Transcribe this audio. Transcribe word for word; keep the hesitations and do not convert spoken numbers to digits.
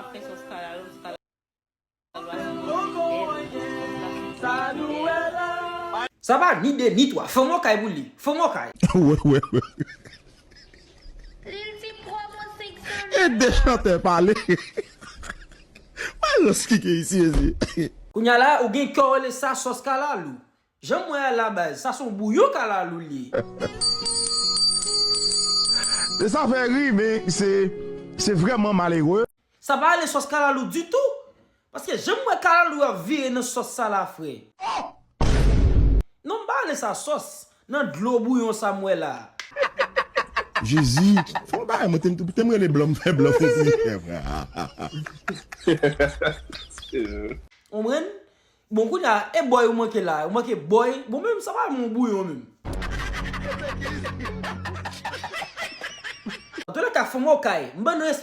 Fè sòs kalalou, kalalou a sanble bèl. Sa pa ni de ni twa. Fanm okay pou li. Fanm okay. Wè, wè, wè. Lil ti pwòp on senk san E de chantè pale. Malans ki gen isi, isi. Kounye a la, ou gen kè w rele sa sòs kalalou. Jan m wè a la baz, sa se yon bouyon kalalou li ye. Sa fè ri, men se se vrèman malere. Sa pa rele sòs kalalou ditou. Paske jan m wè kalalou ap vire nan sòs sa la, frè. Non, m pa rele sa sòs. Nan dlo bouyon sa m wè la. Jezi, fò bagay mwen te m te m rele blan, m fè blan fò kouye, frè. Konprann? Bon, kounye a, e bòy ou manke la, ou manke bòy. Bon, menm sa pa yon bouyon menm. Antoulèka, fanm okay, m ban nou respè.